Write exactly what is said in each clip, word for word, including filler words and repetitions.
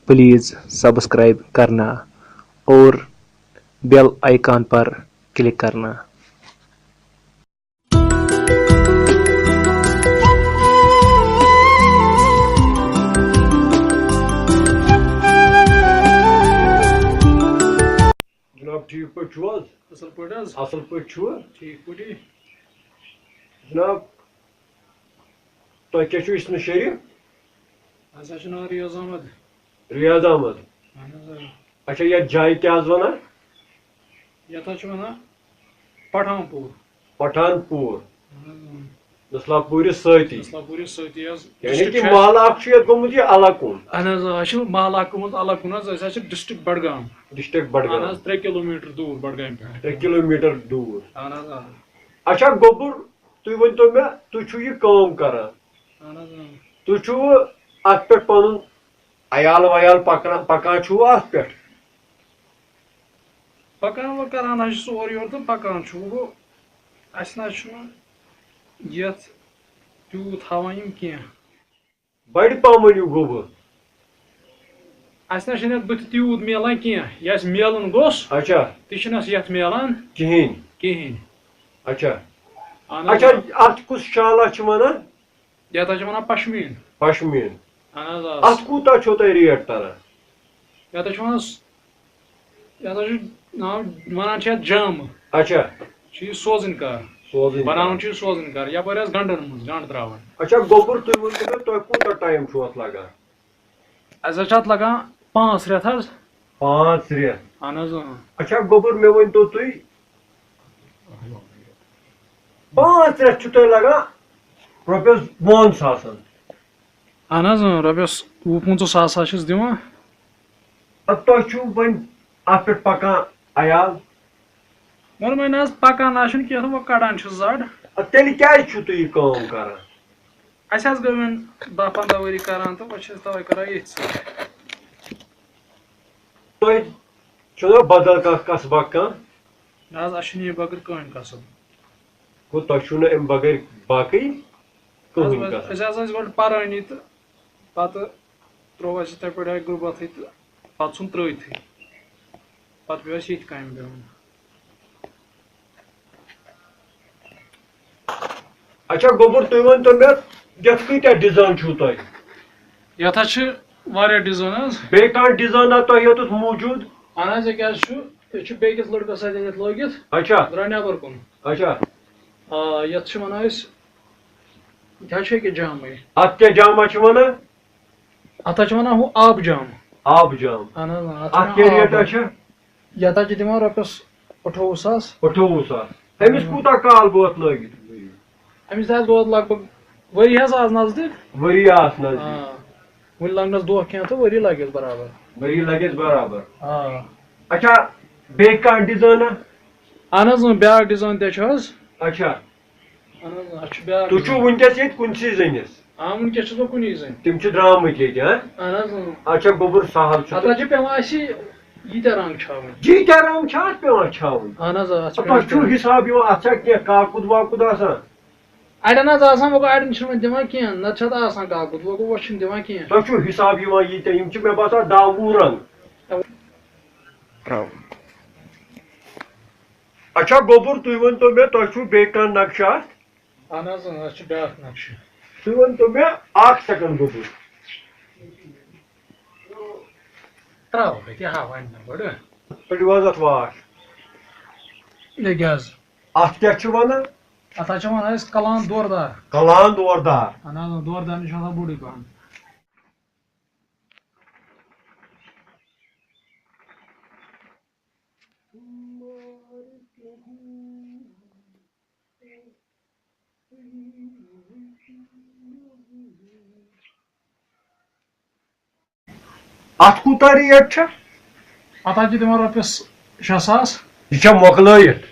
Please subscribe کرنا اور bell icon پر click کرنا۔ جناب، ٹھیک پٲٹھۍ چھِو حظ؟ اَصٕل پٲٹھۍ حظ۔ اَصٕل پٲٹھۍ چھِوٕ؟ ٹھیٖک پٲٹھی۔ جناب، تۄہہِ کیٛاہ چھُو اسمِ شریٖف؟ اَسہِ حظ چھُ ناو ریاض احمد۔ ریاض احمد۔ اَہَن حظ، آ۔ اچھا، یَتھ جایہِ کیٛاہ حظ وَنان؟ یَتھ حظ چھِ وَنان پٹھان پوٗر۔ پٹھان پوٗر۔ اَہَن حظ، اۭں۔ نسلا پوٗرِس سۭتی۔ نسلا پوٗرِس سۭتی حظ۔ یعنی ڈسٹرکٹ کہِ چھُ اَسہِ محلہٕ اَکھ چھُ یَتھ گوٚمُت یہِ الگ کُن۔ اَہَن حظ، آ، اَسہِ چھُ محلہٕ اَکھ گوٚمُت، اَسہِ حظ چھُ ڈسٹرکٹ بڈگام۔ ڈسٹرکٹ بڈگام۔ اَہَن حظ، ترٛےٚ کِلوٗ میٖٹر دوٗر بڈگامہِ پٮ۪ٹھ۔ ترٛےٚ کِلوٗ میٖٹر دوٗر۔ اَہَن حظ، آ۔ اچھا گوٚبُر، تُہۍ ؤنۍ تو مےٚ، تُہۍ چھِو یہِ کٲم کران؟ اَہَن حظ، اۭں۔ تُہۍ چھِوٕ اَتھ پٮ۪ٹھ پَنُن عیال ویال پَکان، پَکان چھُوٕ اَتھ پٮ۪ٹھ؟ پَکان وۄنۍ کران حظ چھُس اورٕ یورٕ تہٕ پَکان چھُ۔ وۄنۍ گوٚو، اَسہِ نہ حظ چھُنہٕ یَتھ تیوٗت ہاوان یِم کینٛہہ۔ بَڑِ پَہمَن یہِ گوٚبُر۔ اَسہِ نہ چھُنہٕ یَتھ بٕتھِ تیوٗت میلان کینٛہہ۔ یہِ اَسہِ میلُن گوٚژھ، اچھا۔ تہِ چھُنہٕ اَسہِ یَتھ میلان کِہیٖنۍ۔ کِہیٖنۍ۔ اچھا۔ اَہَن حظ، اچھا، آ۔ اَتھ کُس شالا چھِ وَنان؟ یَتھ حظ چھِ وَنان پشمیٖن۔ پشمیٖن۔ اَہَن حظ، آ۔ اَتھ کوٗتاہ چھو تۄہہِ ریٹ تَران؟ یَتھ حظ چھِ وَنان س-، یَتھ حظ چھُ ناو، وَنان چھِ یَتھ جامہٕ۔ اچھا۔ چھُ یہِ سوزٕنۍ کار۔ سوزٕنۍ کار۔ بَناوُن چھُ یہِ سوزٕنۍ کار۔ یَپٲرۍ حظ گَنٛڈَن منٛز، گَنٛڈ ترٛاوان۔ اچھا، گوٚبُر، تُہۍ ؤنۍ تو مےٚ، تۄہہِ کوٗتاہ ٹایم چھُ اَتھ لَگان؟ اَسہِ حظ چھِ اَتھ لَگان پانٛژھ رٮ۪تھ حظ۔ پانٛژھ رٮ۪تھ؟ اَہَن حظ، اۭں۔ اچھا، گوٚبُر، مےٚ ؤنۍ تو تُہۍ، پانٛژھ رٮ۪تھ چھُ تۄہہِ لَگان رۄپیَس وُہَن ساسَن؟ اَہَن حظ، اۭں، رۄپیَس وُہ پٕنٛژٕہ ساس حظ چھِس دِوان۔ اَدٕ تۄہہِ چھُو وۄنۍ اَتھ پٮ۪ٹھ پَکان عیال؟ وۄنۍ وۄنۍ نہ حظ پَکان نہ حظ چھُنہٕ کینٛہہ تہٕ وۄنۍ کَڑان چھُس زَڈ۔ اَدٕ تیٚلہِ کیٛازِ چھُو تُہۍ یہِ کٲم کَران؟ اَسہِ حظ گٔے وۄنۍ دَہ پنٛداہ ؤری کَران تہٕ وۄنۍ چھِ أسۍ تَوَے کَران ییٚتھۍ سۭتۍ۔ تۄہہِ چھُنہ بدل کانٛہہ قصبہ کانٛہہ؟ نہ حظ، اَسہِ چھُنہٕ یہِ بغٲر کٕہٕنۍ قصب۔ گوٚو تۄہہِ چھُو نہٕ اَمہِ بغٲر باقٕے کٕہٕنۍ حظ، قصب؟ أسۍ حظ ٲسۍ گۄڈٕ پَرٲنی تہٕ پَتہٕ ترٛوو اَسہِ یِتھَے پٲٹھۍ آے غُربَتھٕے تہٕ پَتہٕ ژھُن ترٛٲوتھٕے۔ پَتہٕ پیوٚو اَسہِ ییٚتھۍ کامہِ پٮ۪وُن۔ اچھا گوٚبُر، تُہۍ ؤنۍ تو مےٚ، یَتھ کۭتیٛاہ ڈِزاین چھُو تۄہہِ؟ یَتھ حظ چھِ واریاہ ڈِزاین حظ۔ بیٚیہِ کانٛہہ ڈِزاین آ تۄہہِ یوٚتَتھ موٗجوٗد؟ اَہَن حظ، ییٚکیٛاہ حظ چھُ، أسۍ چھِ بیٚکِس لٔڑکَس سۭتۍ یَتھ لٲگِتھ۔ اچھا۔ درٛاو نٮ۪بَر کُن۔ اچھا۔ آ، یَتھ چھِ وَنان أسۍ، یہِ حظ چھُ ییٚکیٛاہ جامٕے۔ اَتھ کیٛاہ جامہ چھِ وَنان؟ اَتھ حظ چھِ وَنان ہُہ آبہٕ جام۔ آبہٕ جام۔ اَہَن حظ، اَتھ چھِ اَتھ وَنان کیٛاہ آبہٕ۔ ریٹا چھِ؟ یَتھ حظ چھِ دِوان رۄپیَس اَٹھووُہ ساس۔ اَٹھووُہ ساس۔ أمِس کوٗتاہ کال گوٚو اَتھ لٲگِتھ؟ أمِس حظ گوٚو اَتھ لگ بگ ؤری حظ آز نزدیٖک۔ ؤری آس نزدیٖک۔ آ، وُنہِ لَگنَس دۄہ کینٛہہ تہٕ ؤری لَگٮ۪س برابر۔ ؤری لَگٮ۪س برابر۔ آ۔ اچھا، بیٚیہِ کانٛہہ ڈِزاینہ؟ اَہَن حظ، اۭں، بیٛاکھ ڈِزاین تہِ چھُ حظ۔ اچھا۔ اَہَن حظ، اَتھ چھُ بیٛاکھ تُہۍ چھِو ڈِزاین۔ وٕنکیٚس ییٚتہِ کُنسٕے زٔنِس؟ آ، وٕنکیٚس چھُس بہٕ کُنی زٔنۍ۔ تِم چھِ درٛامٕتۍ ییٚتہِ، ہاں؟ اَہَن حظ، اۭں۔ اچھا، گوٚبُر سہل چھُ اَتھ تہٕ حظ چھِ پٮ۪وان اَسہِ ییٖتیٛاہ رنٛگ چھاوٕنۍ۔ ییٖتیٛاہ رنٛگ چھا اَتھ پٮ۪وان چھاوٕنۍ؟ اَہَن حظ، آ، اَتھ چھِ اَدٕ پٮ۪وان تۄہہِ چھُو چھاوٕنۍ۔ حِساب یِوان، اَتھ چھا کینٛہہ کاکُد واکُد آسان؟ اَڑٮ۪ن حظ آسان، وۄنۍ گوٚو اَڑٮ۪ن چھِنہٕ وۄنۍ دِوان کینٛہہ، نَتہٕ چھِ اَتھ آسان کاکُد، وۄنۍ گوٚو وۄنۍ چھِنہٕ دِوان کینٛہہ۔ تۄہہِ چھُو حِساب یِوان ییٖتیٛاہ، یِم چھِ مےٚ باسان دَہ وُہ رنٛگ۔ ترٛاوُن۔ اچھا گوٚبُر، تُہۍ ؤنۍ تو مےٚ، تۄہہِ چھُو بیٚیہِ کانٛہہ نقشہٕ اَتھ؟ اَہَن حظ، اۭں، اَسہِ چھُ بیٛاکھ نقشہٕ۔ تُہۍ ؤنۍ تو مےٚ اَکھ سیکنڈ گوٚبُر۔ ترٛاوَو أتی، ہا، وۄنۍ نہ گۄڈٕ۔ پٔٹِو حظ اَتھ واش۔ یہِ کیٛاہ حظ؟ اَتھ کیٛاہ چھِ وَنان؟ اَتھ حظ چھِ وَنان أسۍ کَلان دوردار۔ کَلان دوردار۔ اَہَن حظ، دوردار نِش آسان بوٚڑُے پَہَم۔ اَتھ کوٗتاہ ریٹ چھےٚ؟ اَتھ حظ چھِ دِوان رۄپیَس شےٚ ساس۔ یہِ چھا مۄکلٲیِتھ؟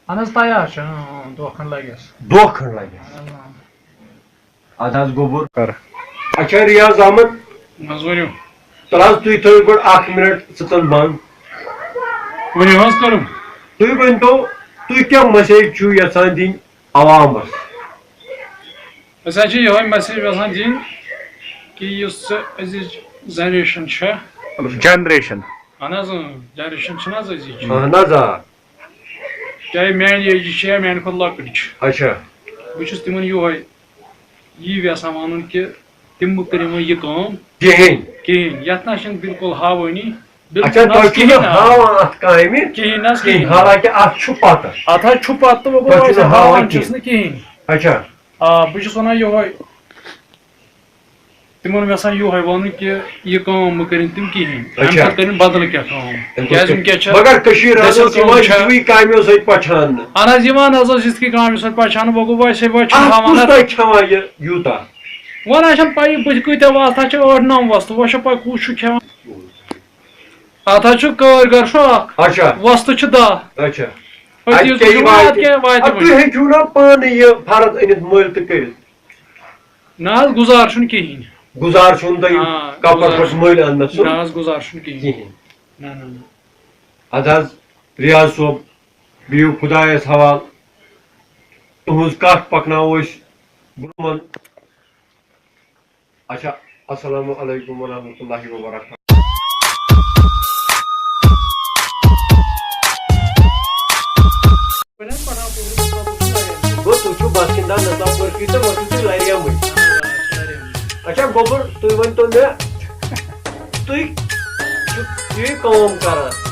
اَہَن حظ، تیار چھِ، اۭں، اۭں، دۄہ کھنٛڈ لَگٮ۪س۔ دۄہ کھنٛڈ لَگٮ۪س۔ اَہَن حظ، اۭں۔ اَدٕ حظ گوٚبُر۔ کر۔ اچھا ریاض احمد۔ نہ حظ ؤنِو۔ تَلہٕ حظ تُہۍ تھٲیِو گۄڈٕ اَکھ مِنَٹ سٕژَن بنٛد۔ ؤنِو حظ کَرُن۔ تُہۍ ؤنۍ تو، تُہۍ کیٛاہ message چھِو یَژھان دِنۍ عوامَس؟ أسۍ حظ چھِ یِہوٚے message یَژھان دِنۍ کہِ یُس سُہ أزِچ جنریشن چھےٚ۔ جنریشن۔ اہن حظ اۭں، جنریشن چھِنہٕ حظ أزِچ۔ اہن حظ آ۔ چاہے میانہِ ایجہِ چھِ یا میانہِ کھۄتہٕ لۄکٕٹۍ چھِ۔ اچھا۔ بہٕ چھُس تِمن یِہوے یی یژھان ونُن کہِ تِم مہٕ کٔرِو وۄنۍ یہِ کٲم کِہیٖنۍ۔ کِہیٖنۍ۔ یتھ نہ چھنہٕ بالکل ہاوٲنی۔ بالکل اچھا نہ تۄہہِ حظ چھُو نہٕ کِہیٖنۍ ہاوان اتھ کامہِ؟ کِہیٖنۍ نہ حظ کِہیٖنۍ۔ کِہیٖنۍ۔ حالانکہِ اتھ چھُ پتہ۔ اتھ حظ چھُ پتہٕ وۄنۍ تۄہہِ گوٚو چھُو نہٕ أسۍ ہاوان ہاوان چھِس کِہیٖنۍ۔ نہٕ کِہیٖنۍ۔ اچھا۔ آ بہٕ چھُس ونان یِہوے۔ تِمن یژھان یِہوے ونُن کہِ یہِ کٲم مہٕ کٔرِن تِم کِہیٖنۍ۔ امہِ اچھا۔ پتہٕ کٔرِن بدل کینٛہہ کٲم۔ کیازِ وٕنکیٚس چھِ مگر کٔشیٖر حظ دٔسِل ٲس کٲم یِوان چھےٚ۔ یِتھوٕے کامیو سۭتۍ پچھاننہٕ۔ اہن حظ یِوان حظ ٲس یِتھ کٔنۍ کامہِ سۭتۍ پچھانہٕ وۄنۍ گوٚو وۄنۍ أسۍ وۄنۍ چھِ اتھ ہاوان کُس حظ۔ تۄہہِ کھٮ۪وان یہِ یوٗتاہ؟ وۄنۍ آسن پَیی بہٕ کۭتیٛاہ وَستہٕ چھِ ٲٹھ نَو وَستہٕ وۄنۍ چھِ پَے کُس چھُ کھٮ۪وان۔ اَتھ حظ چھُ کٲرۍ گر چھُ اکھ۔ اچھا۔ وَستہٕ چھِ دَہ۔ اچھا۔ أتی اَتہِ یُس کیٛاہ وٕچھُو واتہِ؟ اَتھ کیٛاہ واتہِ اَدٕ تُہۍ وۄنۍ؟ ہیٚکِو نا پانہٕ یہِ فرد أنِتھ مٔلۍ تہٕ کٔرِتھ؟ نہ حظ گُزار چھُنہٕ کِہیٖنۍ۔ گُزار چھُنہٕ تۄہہِ آ، کپر گُزار پٮ۪ٹھ مٔلۍ اَننَس سُہ؟ نہ حظ گُزار چھُنہٕ کِہیٖنۍ۔ کِہیٖنۍ۔ نہ نہ نہ۔ اَدٕ حظ ریاض صٲب، بِہِو خۄدایَس حوال۔ تُہٕنٛز کَتھ پَکناوو أسۍ برٛونٛہہ۔ اچھا، السلام علیکم ورحمۃ اللہ وبرکاتہ۔ گوٚو، تُہۍ چھِو بسکِندا نظام پٲٹھۍ تہٕ وۄنۍ چھِو تُہۍ لریمٕتۍ۔ اچھا گوٚبُر، تُہۍ ؤنۍ تو مےٚ، تُہۍ چھِو یہِ کٲم کران،